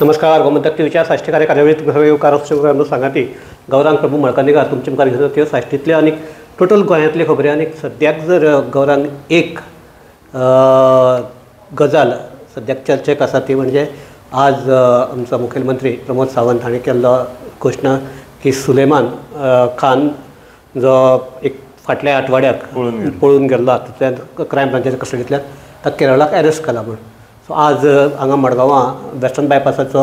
नमस्कार, गोमंतक टीव्हीच्या साश्टीकार्य कार्यावळीत येवकार सांगाती गौरांग प्रभू मळकर्णेकर तुमचे मुखार घेवन त्यो साश्टींतल्यो आनी टोटल गोंयांतल्यो खबरी. आनी सद्याक जर गौरांग एक गजाल सद्याक चर्चेक आसा ती म्हणजे आज आमचो मुखेलमंत्री प्रमोद सावंत हांणी केल्लो घोशणा की सुलेमान खान जो एक फाटल्या आठवड्याक पळून गेल्लो हातूंतल्यान क्रायम ब्रांचाच्या कस्टडींतल्यान ताका केरळाक अरेस्ट केला म्हूण. सो आज हांगा मडगांवां वेस्टर्न बायपासाचो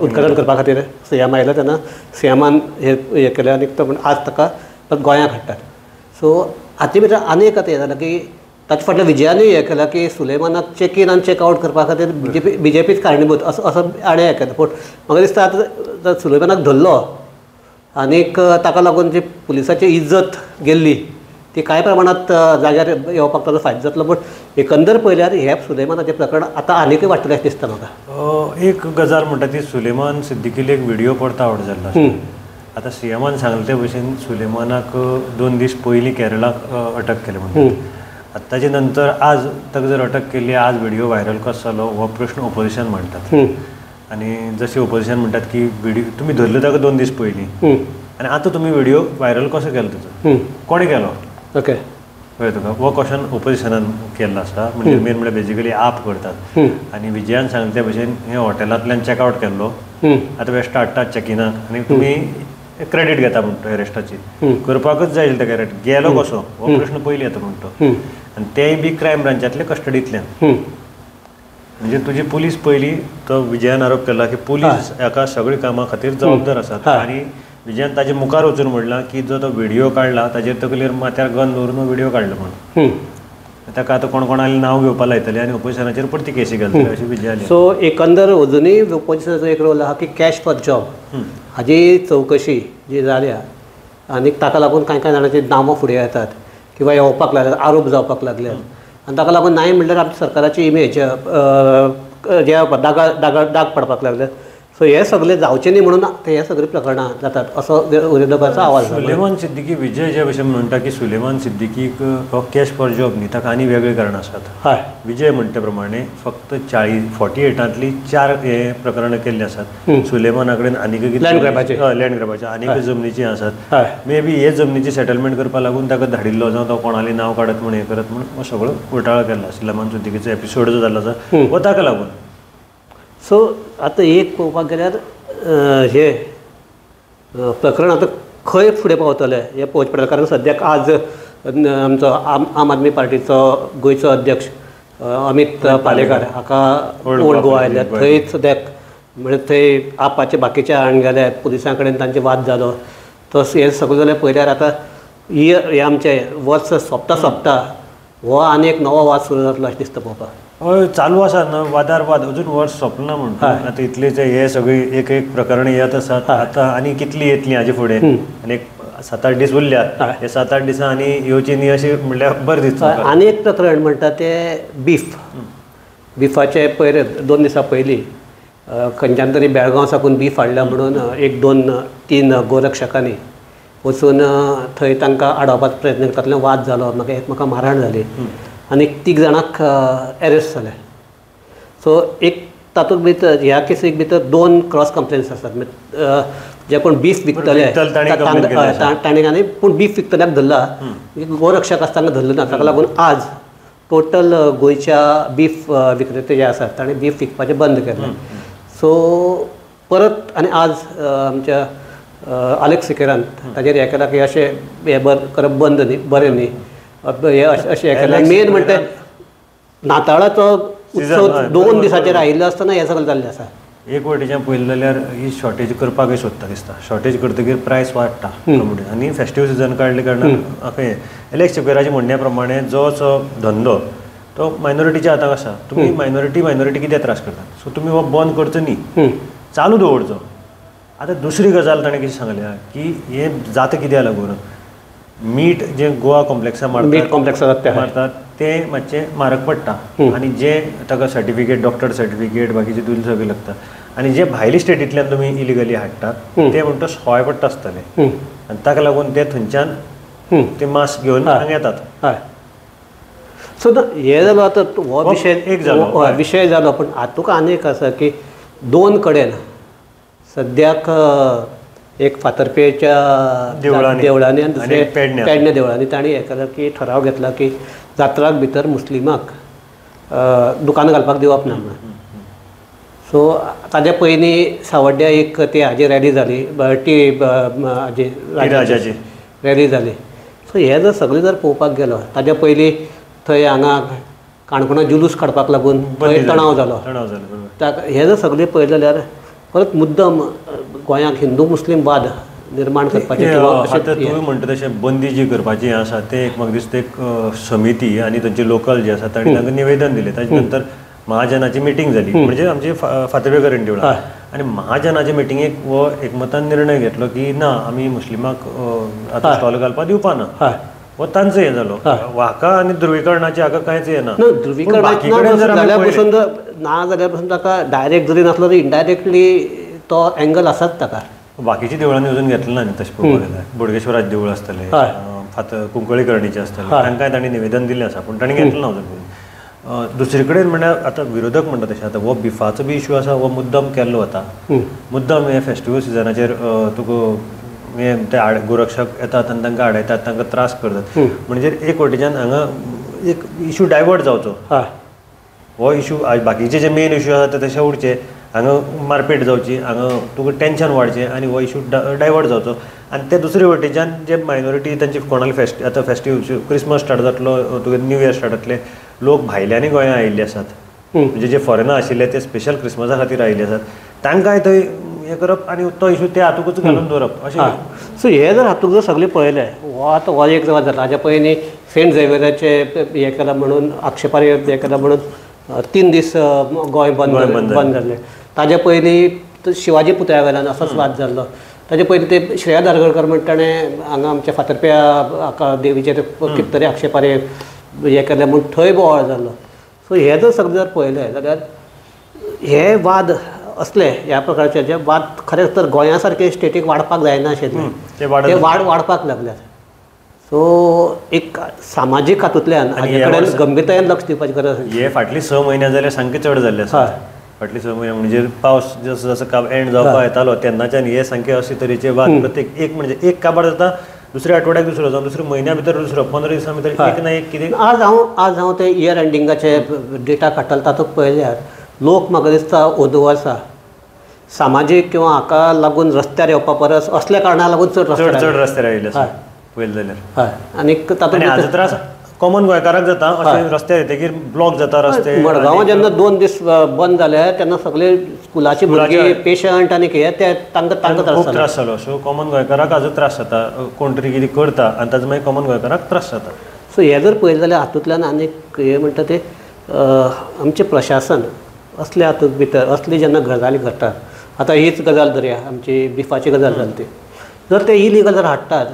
उद्घाटन करपा खातीर सीएम आयलो तेन्ना सीएमान हें केलें आनी तो आज ताका परत गोंयांत हाडटात. सो हाचे भितर आनी एक आतां हें जालां की ताचे फाटल्या विजयानूय हें केलां की सुलेमानाक चॅक इन आनी चॅक आवट करपा खातीर बीजेपीच कारणीभूत असो असो आणे हें केलां. पूण म्हाका दिसता आतां सुलेमानाक धरलो आनीक ताका लागून जी पुलिसाची इज्जत गेल्ली ती कांय प्रमाणांत जाग्यार येवपाक ताजो फायदो जातलो. पूण एकंदर पळयल्यार हें सुलेमानाचें प्रकरण आतां आनीकय वाडटलें अशें दिसता म्हाका. एक गजाल म्हणटा ती सुलेमान सिद्दीकीली एक व्हिडियो परतो आवट जाल्लो आसा. आतां सीएमान सांगलें ते भशेन सुलेमानाक 2 दीस पयलीं केरळाक अटक केली म्हणटा. आतां ताजे नंतर आज ताका जर अटक केली, आज व्हिडियो व्हायरल कसो जालो हो प्रश्न ओपोजिशन म्हणटात. आनी जशें ओपोजिशन म्हणटात की व्हिडियो तुमी धरलो ताका 2 दीस पयलीं आनी आतां तुमी व्हिडियो व्हायरल कसो केलो ताजो, कोणें केलो, ओके कळ्ळें तुका, हो क्वेश्चन ओपोजिशनान केल्लो आसा. म्हणजे मेन म्हणल्यार बेजिकली आप करतात. आनी विजयान सांगलें ते भशेन हे हॉटेलांतल्यान चॅकआवट केल्लो, आतां बेश्टो हाडटात चॅकिनाक आनी तुमी क्रेडीट घेता म्हणटा अरेस्टाची, करपाकच जाय ताका अरेस्ट, गेलो कसो हो प्रश्न पयलीं येता म्हणटा. आनी तेय बी क्रायम ब्रांचांतले कस्टडींतल्यान, म्हणजे तुजी पुलीस पयलीं, तो विजयान आरोप केला की पुलीस हाका सगळीं कामां खातीर जबाबदार आसात. आनी विजयान ताजे मुखार वचून म्हणलां की जो तो व्हिडियो काडला ताजेर तकलेर माथ्यार गन दवरून व्हिडियो काडलो म्हणून, ताका आतां कोण कोणालें नांव घेवपाक लायतलें आनी ओपोजिशनाचेर परती केसी घालतले अशी विजयाली. सो एकंदर अजुनूय ओपोजिशनाचो एक रोल आहा की कॅश फॉर जॉब हाजी चवकशी जी जाल्या आनी ताका लागून कांय कांय जाणांची नांवां फुडें येतात किंवा येवपाक लागल्यात, आरोप जावपाक लागल्यात आनी ताका लागून नाय म्हणल्यार आमच्या सरकाराची इमेज जे दाग पडपाक लागल्यात. सो हे सगळे जावचे न्ही म्हणून हे सगळे प्रकरणां जातात असो विरोधकाचो आवाज. सुलेमान सिद्दीकी विजय जे भशेन म्हणटा की सुलेमान सिद्दीकीक हो कॅश फॉर जॉब न्ही, ताका आनी वेगळे कारणां आसात. हय, विजय म्हणटा प्रमाणे फक्त 48 4 हे प्रकरणां केल्लीं आसात. सुलेमाना कडेन आनीक लँड ग्रॅबाचे, लँड ग्रॅबाचे आनीक जमनीची आसात. मे बी हे जमनीची सेटलमेंट करपाक लागून ताका धाडिल्लो, जावं तो कोणालें नांव काडत म्हूण हें करत म्हूण हो सगळो घोटाळो केल्लो. सुलेमान सिद्दीकीचो एपिसोड जो जाल्लो आसा हो ताका लागून. सो आतां एक पळोवपाक गेल्यार हे प्रकरण आतां खंय फुडें पावतलें हें पळोवचें पडटलें. कारण सद्याक आज आमचो आम आदमी पार्टीचो गोंयचो अध्यक्ष अमित पालेकर हाका ओल्ड गोवा आयल्या, थंय सद्याक म्हणजे थंय आपाचे बाकीचे जाण गेले, पुलिसां कडेन तांचे वाद जालो. तो हें सगळें जाल्यार पळयल्यार आतां हे आमचें वर्स सोंपता सोंपता हो आनी एक नवो वाद सुरू जातलो अशें दिसता पळोवपाक. हय, चालू आसा न्हू वादार वाद, अजून वर्स सोंपना म्हणटा. आतां इतले जे हे सगळी एक एक प्रकरणां येत आसात आतां आनी कितलीं येतलीं हाजे फुडें, आनी एक 7-8 दीस उरल्यात, हे 7-8 दिसां आनी येवची न्ही अशें म्हणल्यार बरें दिसता. आनी एक प्रकरण म्हणटा तें बीफ, बिफाचें पयर 2 दिसां पयलीं खंयच्यान तरी बेळगांव साकून बीफ हाडला म्हणून 1, 2, 3 गोरक्षकांनी वचून थंय तांकां आडावपाचो प्रयत्न करताले, वाद जालो, मागीर एकमेकां मारहाण जाली आनी 3 जाणांक एरेस्ट जाले. सो एक तातूंत भितर ह्या केसीक भितर 2 क्रॉस कंप्लेन्स आसात. जे कोण बीफ विकतले तांणी आनी पूण बीफ विकतल्याक धरला, गोरक्षक आसता तांकां धरलो ना. ताका लागून आज टोटल गोंयच्या बीफ विक्रेते जे आसात तांणी बीफ विकपाचें बंद केलें. सो परत आनी आज आमच्या आलेक्स सिकेरान ताजेर हें केलां की अशें हें करप बंद न्ही, बरें न्ही, हे अशें हें केलें. मेन म्हणटा नाताळाचो उत्सव 2 दिसाचेर आयिल्लो आसतना हें सगळें जाल्लें आसा. एक वटेच्यान पळयलें जाल्यार ही शॉर्टेज करपाकय सोदता दिसता. शॉर्टेज करतकीर प्रायस वाडटा आनी फेस्टीव सिजन काडले कारणान हें एलेक्स सिकेराच्या म्हणण्या प्रमाणे जो जो धंदो तो मायनॉरिटीच्या हाताक आसा. तुमी मायनॉरिटी कित्याक त्रास करतात, सो तुमी हो बंद करचो न्ही, चालू दवरचो. आतां दुसरी गजाल ताणें कितें सांगल्या की हें जाता कित्याक लागून, मीठ जें गोवा कॉम्प्लेक्सा मारतात तें मातशें म्हारग पडटा आनी जें ताका सर्टिफिकेट, डॉक्टर सर्टिफिकेट बाकीचे दुसरें सगळें लागता, आनी जे भायले स्टेटींतल्यान तुमी इलिगली हाडटात ते म्हणटा सवाय पडटा आसतलें आनी ताका लागून ते थंयच्यान ते मास घेवन हांगा येतात. हय, सो हें जालो आतां हो विशय एक जालो, विशय जालो. पूण हातूंत आनी एक आसा की 2 कडेन सद्याक एक फातर्पेच्या देवळांनी आनी दुसरे पेडण्या देवळांनी तांणी हें केलां की ठराव घेतला की जात्राक भितर मुस्लिमाक दुकानां घालपाक दिवप ना म्हणून. सो ताज्या पयलीं सावड्ड्या एक ते हाजी रॅली जाली, टी हाजी राजाची रॅली जाली. सो हे जर सगळें जर पळोवपाक गेलो ताज्या पयलीं थंय हांगा काणकोणा जुलूस काडपाक लागून थंय तणाव जालो. हे जर सगळें पळयलें जाल्यार परत मुद्दम गोंयांत हिंदू मुस्लीम वाद निर्माण करपाचें. आतां तुमी म्हणटा तशें बंदी जी करपाची आसा तें एक म्हाका दिसता एक समिती आनी तांचे लोकल जे आसा तांणी तांकां निवेदन दिलें. ताजे नंतर महाजनाची मिटींग जाली, म्हणजे आमची फातर्पेकरण देवळां, आनी महाजनाचे मिटिंगेक हो एकमतान निर्णय घेतलो की ना आमी मुस्लिमाक आतां स्टॉल घालपाक दिवपा ना. हो तांचो हें जालो. हाका आनी ध्रुवीकरणाचें हाका कांयच हें ना. ध्रुवीकरणाचें जाल्यार पसून ना जाल्यार पसून ताका डायरेक्ट जरी नासलो तरी इनडायरेक्टली तो एंगल आसाच ताका. बाकीच्या देवळांनी अजून घेतलें ना न्ही तशें पळोवपाक गेल्यार. बोडगेश्वराचें देवूळ आसतलें, कुंकळी करणीचें आसतलें, तांकांय तांणी निवेदन दिल्लें आसा पूण तांणी घेतलें ना अजून पसून. दुसरे कडेन म्हणल्यार आतां विरोधक म्हणटा तशें आतां हो बिफाचो बी इशू आसा हो मुद्दम केल्लो वता. मुद्दम हे फेस्टिवल सिजनाचेर तुका हे ते गोरक्षक येतात आनी तांकां आडयतात, तांकां त्रास करतात. म्हणजे एक वटेच्यान हांगा एक इशू डायवर्ट जावचो. हो इशू बाकीचे जे मेन इशू आसा ते तशे उरचे, हांगा मारपेट जावची, हांगा तुका टेंशन वाडचें आनी हो इशू डायवर्ट जावचो. आनी ते दुसरे वटेच्यान जे मायनॉरिटी तांचे कोणाले आतां फेस्टिव क्रिसमस स्टार्ट जातलो, तुगे न्यू इयर स्टार्ट जातलें, लोक भायल्यांनी गोंयांत आयिल्ले आसात, म्हणजे जे फॉरेनां आशिल्ले ते स्पेशल क्रिसमसा खातीर आयिल्ले आसात, तांकांय थंय हें करप आनी तो इशू ते हातूंकच घालून दवरप अशें. सो हे जर हातूंत जर सगळें पळयलें हो आतां हो एक जाता. ताज्या पयलीं सेंट झेवियराचें हें केलां म्हणून आक्षेपार्ह हें केलां म्हणून 3 दीस गोंय बंद जाल्लें. ताज्या पयलीं शिवाजी पुतळ्या वेल्यान असोच वाद जाल्लो. ताजे पयलीं ते श्रेया धारगळकर म्हण ताणें हांगा आमच्या फातर्प्या देवीचेर कितें तरी आक्षेपार्ह हें केलें म्हूण थंय बोवाळ जाल्लो. सो हे जर सगळें जर पळयलें जाल्यार हे वाद असले ह्या प्रकारचे जे वाद खरें तर गोंया सारके स्टेटीक वाडपाक जायना आशिल्ले ते वाडपाक लागल्यात. सो एक सामाजीक हातूंतल्यान हाजे कडेन गंभीरतायेन लक्ष दिवपाची गरज आसा. हे फाटली 6 म्हयने जाल्यार सामके चड जाल्ले आसा. फाटली 6 म्हयने म्हणजे पावस जसो जसो एंड जावपाक येतालो तेन्नाच्यान हे सामके अशे तरेचे वाद प्रत्येक एक म्हणजे एक काबार जाता, दुसऱ्या आठवड्याक दुसरो जावं, दुसऱ्या म्हयन्या भितर दुसरो, 15 दिसां भितर एक ना एक कितें. आज हांव ते इयर एंडिंगाचे डेटा काडटालो तातूंत पळयल्यार लोक म्हाका दिसता अंदू वर्सा सामाजीक किंवा हाका लागून रस्त्यार येवपा परस असल्या कारणाक लागून चड चड रस्त्यार आयिल्ले आसा पळयलें जाल्यार. हय, आनी तातूंत हाजो त्रास कॉमन गोंयकाराक जाता. अशें रस्त्यार येतकीर ब्लॉक जाता रस्ते. मडगांवां जेन्ना 2 दीस बंद जाले तेन्ना सगळे स्कुलाची भुरगीं पेशंट आनी हे ते तांकां खूब त्रास जालो. सो कॉमन गोंयकाराक हाजो त्रास जाता, कोण तरी कितें करता आनी ताजो मागीर कॉमन गोंयकाराक त्रास जाता. सो हे जर पळयलें जाल्यार हातूंतल्यान आनीक हें म्हणटा तें आमचें प्रशासन असल्या हातूंत भितर असली जेन्ना गजाली घडटात. आतां हीच गजाल धरया, आमची बिफाची गजाल जाली ती, जर ते इलिगल जर हाडटात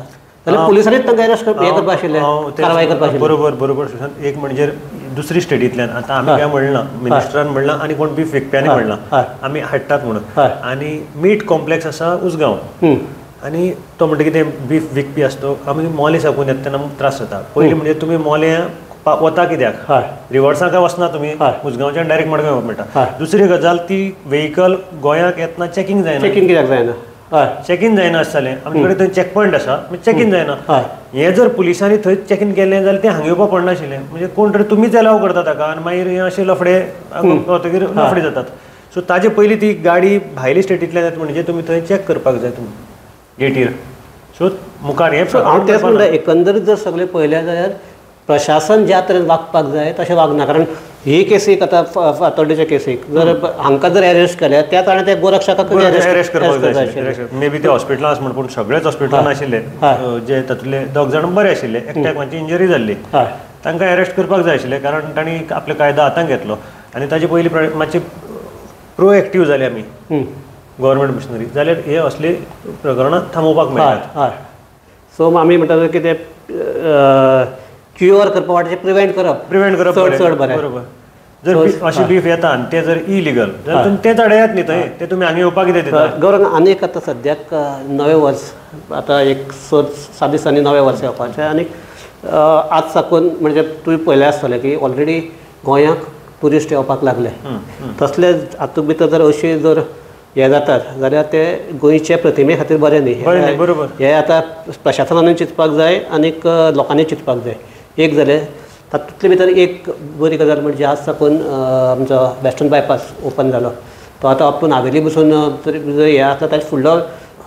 जाल्यार पुलिसांनीच तांकां अरेस्ट करपा आशिल्लें, कारवाय करपा आशिल्ली. बरोबर बरोबर सुशांत. एक म्हणजे दुसरी स्टेटींतल्यान आतां आमी काय म्हणलां, मिनिस्टरान म्हणलां आनी कोण बीफ विकप्यांनी म्हणलां आमी हाडटात म्हणून, आनी मीट कॉम्प्लेक्स आसा उसगांव आनी तो म्हणटा कितें बीफ विकपी आसतो आमी मोले साकून येता तेन्ना त्रास जाता. पयलीं म्हणजे तुमी मोले वता कित्याक, रिवर्सां काय वचना तुमी, उसगांवच्यान डायरेक्ट मडगांव मेळटा. दुसरी गजाल ती व्हेकल गोंयाक येतना चॅकिंग जायना. चॅकिंग कित्याक जायना? चॅकीन जायना आसतालें आमचे कडेन थंय चॅक पॉयंट आसा, चॅकीन जायना. हें जर पुलिसांनी थंय चॅकीन केलें जाल्यार तें हांगा येवपाक पडनाशिल्लें. म्हणजे कोण तरी तुमीच एलाव करता ताका आनी मागीर हें अशे लफडे वतकीर लफडे जातात. सो ताजे पयलीं ती गाडी भायली स्टेटींतल्यान येता म्हणजे तुमी थंय चॅक करपाक जाय तुमी गेटीर. सो मुखार हें हांव तेंच म्हणटा, एकंदरीत जर सगळें पळयलें जाल्यार प्रशासन ज्या तरेन वागपाक जाय तशें वागना. कारण ही केसीक आतां फातोड्डेच्या केसीक जर हांकां जर अरेस्ट केल्या त्या कारणान ते गोरक्षकाक अरेस्ट करपाक जाय. मे बी ते हॉस्पिटलान आस म्हण, पूण सगळेच हॉस्पिटलान आशिल्ले जे तातूंतले 2 जाण बरे आशिल्ले, एकट्याक मातशी इंजरी जाल्ली, तांकां अरेस्ट करपाक जाय आशिल्लें कारण तांणी आपलो कायदो हातांत घेतलो. आनी ताजे पयलीं मातशे प्रोएक्टीव जाले आमी गव्हर्मेंट मशिनरी, जाल्यार हे असले प्रकरणां थांबोवपाक मेळटात. हय, सो आमी म्हणटात की ते क्युअर करपा वाटेचे प्रिवेंट करप, प्रिवेंट करप चड चड बरें. बरोबर. जर अशें बीफ येता आनी तें जर इलिगल जाल्यार तुमी तें आडयात न्ही थंय, तें तुमी हांगा येवपाक कितें दिता. गौरव, आनी एक आतां सद्याक नवें वर्स, आतां एक 6-7 दिसांनी नवें वर्स येवपाचें आनी आज साकून म्हणजे तुवें पळयलें आसतलें की ऑलरेडी गोंयाक ट्युरिस्ट येवपाक लागले. तसले हातूंत भितर जर अशी जर हे जातात जाल्यार ते गोंयचे प्रतिमे खातीर बरें न्ही. बरोबर. हे आतां प्रशासनानूय चिंतपाक जाय आनीक लोकांनी चिंतपाक जाय. एक जालें तातूंतले भितर एक बरी गजाल म्हणजे आज साकून आमचो वेस्टर्न बायपास ओपन जालो, तो आतां अप टू नावेली बसून तरी हे आसता ताजे फुडलो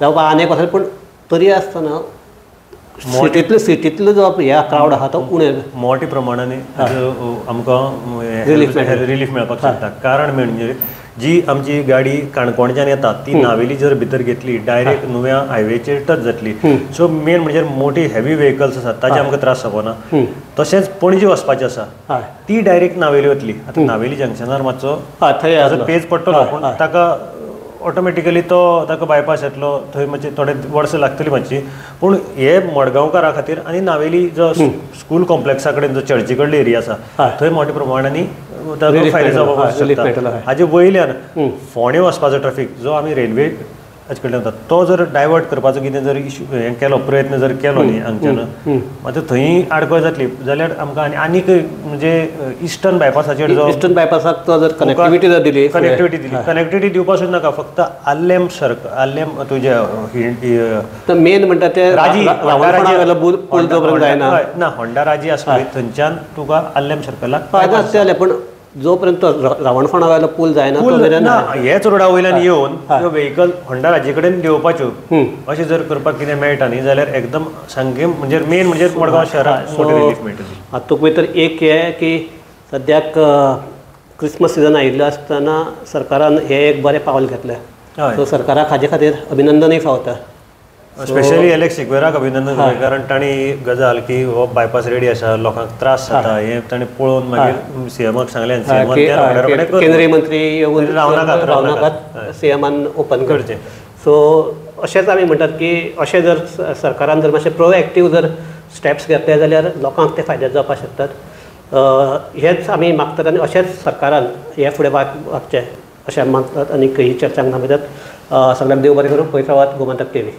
जावपा आनी एक आसा, पूण तरी आसतना सिटींतलो सिटींतलो जो ह्या क्रावड आहा तो उणें मोठ्या प्रमाणाने आमकां रिलीफ मेळपाक शकता. कारण म्हणजे जी आमची गाडी काणकोणच्यान येता ती नावेली जर भितर घेतली डायरेक्ट नुव्या हायवेचेर टच जातली. सो मेन म्हणजे मोठी हेवी व्हेकल्स आसात ताजे आमकां त्रास जावना. तशेंच पणजे वचपाचें आसा ती डायरेक्ट नावेली वतली. आतां नावेली जंक्शनार मातसो पेज पडटलो पूण ताका ऑटोमॅटिकली तो ताका बायपास येतलो, थंय मातशें थोडे वर्सां लागतली मातशी. पूण हे मडगांवकारा खातीर आनी नावेली जो स्कूल कॉम्प्लेक्सा कडेन जो चर्ची कडलो एरिया आसा थंय मोठ्या प्रमाणांनी ताका फायदो जावपाक शकता. हाजे वयल्यान फोंडे वचपाचो ट्राफीक जो आमी रेल्वे हाजे कडल्यान वता तो जर डायवर्ट करपाचो कितें जर इश्यू हें केलो प्रयत्न जर केलो न्ही हांगच्यान मातसो थंय आडखळ जातली जाल्यार आमकां आनी आनीक म्हणजे इस्टर्न बायपासाचेर जो इस्टर्न बायपासाक तो जर कनेक्टिविटी जर दिली कनेक्टिविटी दिवपा सुद्दां नाका, फक्त आल्लेम सर्कल आल्लेम तुजें मेन म्हणटा ते राजी पूल जोपर्यंत जायना ना होंडा राजी आसा थंयच्यान तुका आल्लेम सर्कलाक जालें, पूण जो पर्यंत रावणफोंडा वयलो पूल जायना तो मेरेन हेच रोडा वयल्यान येवन त्यो व्हेकल होंडा राजी कडेन देंवपाच्यो अशें जर करपाक कितें मेळटा न्ही जाल्यार एकदम सामकें म्हणजे मेन म्हणजे मडगांव शहराक मोठें रिलीफ मेळटली. हातूंत भितर एक हें की सद्याक क्रिसमस सिजन आयिल्लो आसतना सरकारान हें एक बरें पावल घेतलें, सो सरकाराक हाजे खातीर अभिनंदनूय फावता. स्पेशली एलेक्स सिक्वेराक अभिनंदन, कारण तांणी गजाल की हो बायपास रेडी आसा लोकांक त्रास जाता हें ताणें पळोवन मागीर सीएमाक सांगलें, केंद्रीय मंत्री येवन रावनाकात सीएमान ओपन करचें. सो अशेंच आमी म्हणटात की अशें जर सरकारान जर मातशें प्रोएक्टीव जर स्टेप्स घेतले जाल्यार लोकांक ते फायदे जावपाक शकतात. हेच आमी मागतात आनी अशेंच सरकारान हे फुडें वागचें अशें आमी मागतात आनी ही चर्चा थांबयतात. सगळ्यांक देव बरें करूं. पळयत रावात गोमंतक टीव्ही.